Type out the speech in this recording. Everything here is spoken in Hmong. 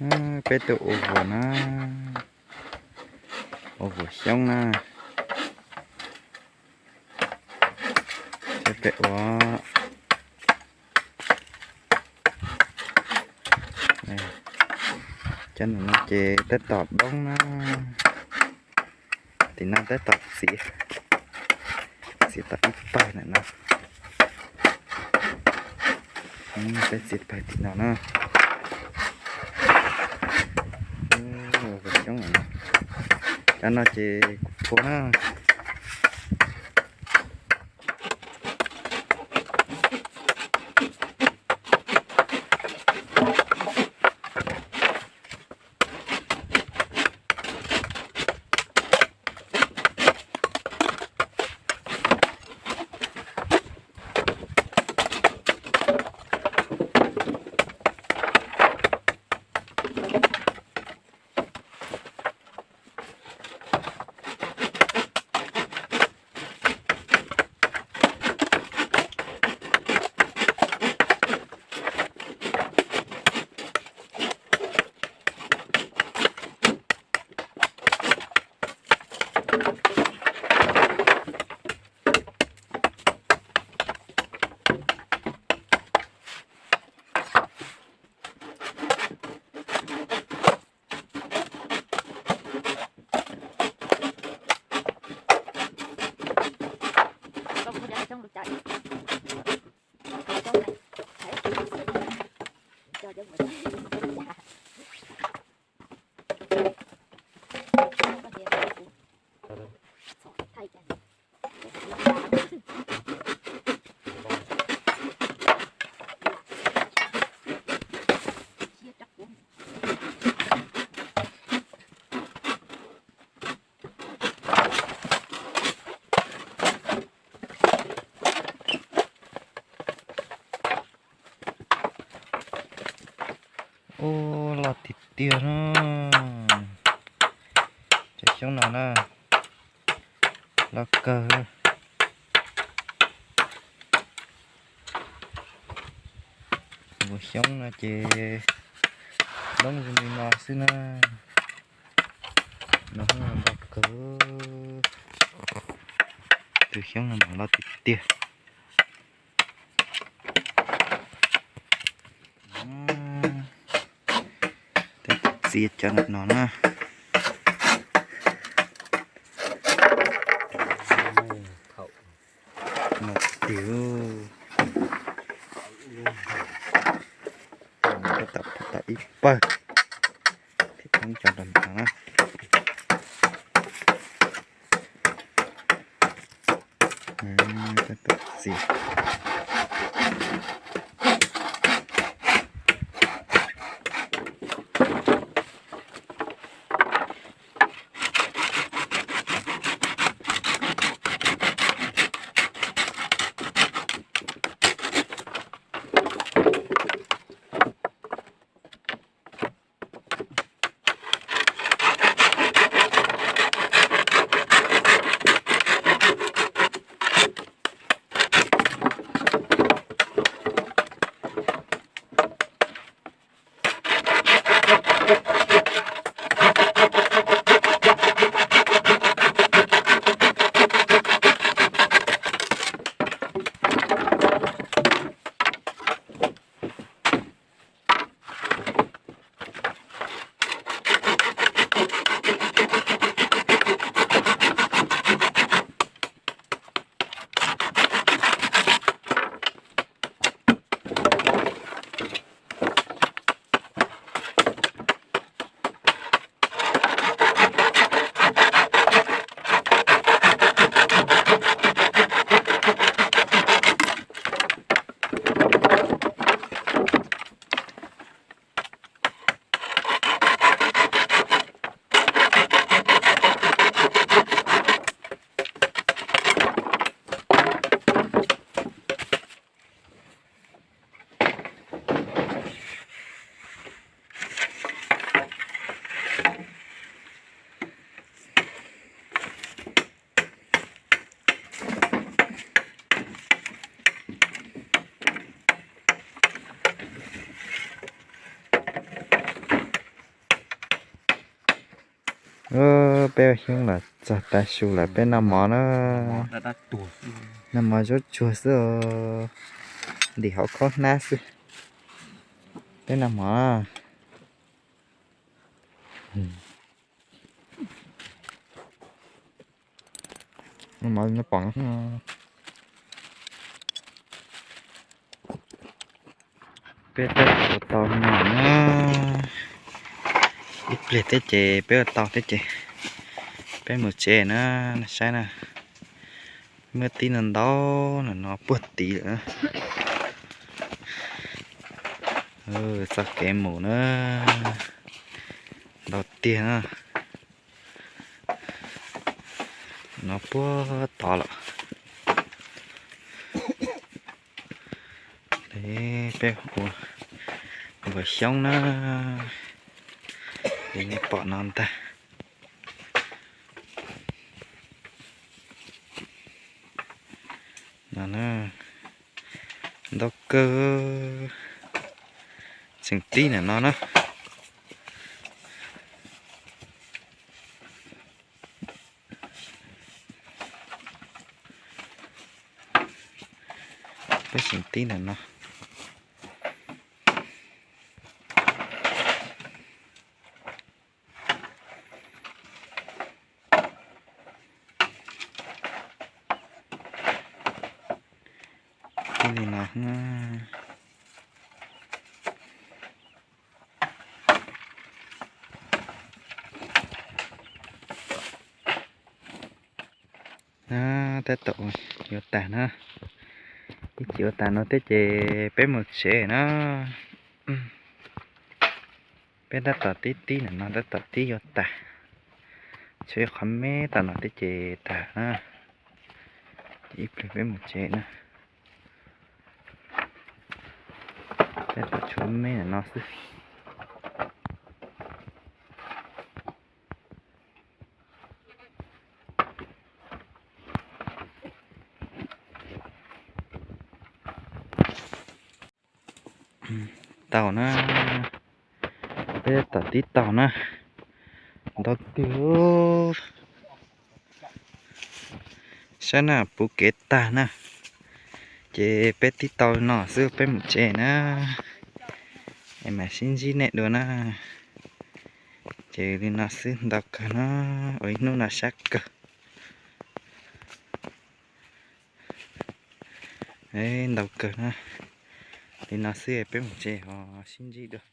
Peb tuaj ua vuas na, ua vuas xyoob na. Thiab peb ua, cov no ces tab tom doob na. Tim no tab tom txiav, txiav tau ib pawg ntawm no. Peb txiav pawg tim no na. Ua vuas xyoob no, cov no ces kuv phua na. Ub, loj tiag tiag na. Cov xyoob no na, loj kawg. Vuas xyoob no ces doob zoo li no xwb na. No loj kawg. Tus xyoob no mas loj tiag tiag. Txiav cov no na. No tiag. Tab tom phua tau ib pawg thiab, thoob cov no na. Tab tom txiav. Peb ua xyoob los txog tav su lawm peb noj mov na. Noj mov zuab tsuag xwb os. Ntim hauv khaub hnab xwb. Peb noj mov na. Noj mov pom. Peb tab tom ua tau no na. Ib pliag thiab ces peb ua tau thiab ces peb mus tsev na, saib na. Muaj tib no ntau no puag tid lawm. Txoj kev mus na, ntau tiag na. No puag tod lawm. Peb ua, ua xyoob na, li nej pom no ntag. No na, ntau kawg, tseem tib ntawm no na. Peb tseem tib ntawm no. Tib li no. Tab tom yuav tag na. Ib chim ua tag no thiab ces peb mus tsev na. Peb tab tom tib tib ntawm no tab tom tib yuav tag. Tshuav ib qhov me tom no thiab ces tag na. Ces ib pliag peb mus tsev na. Tab tom tshuav me ntawm no xwb. Tau na, peb tab tom tib tau na. Ntau kawg. Saib na, puv kev tag na. Ces peb tib tau no xwb peb mus tsev na. Es mam sib ntsib nej dua na. Ces li no xwb, ntau kawg na, ua ib hnub no sab kawg. Ntau kawg na, li no xwb peb mus tsev ho sib ntsib dua.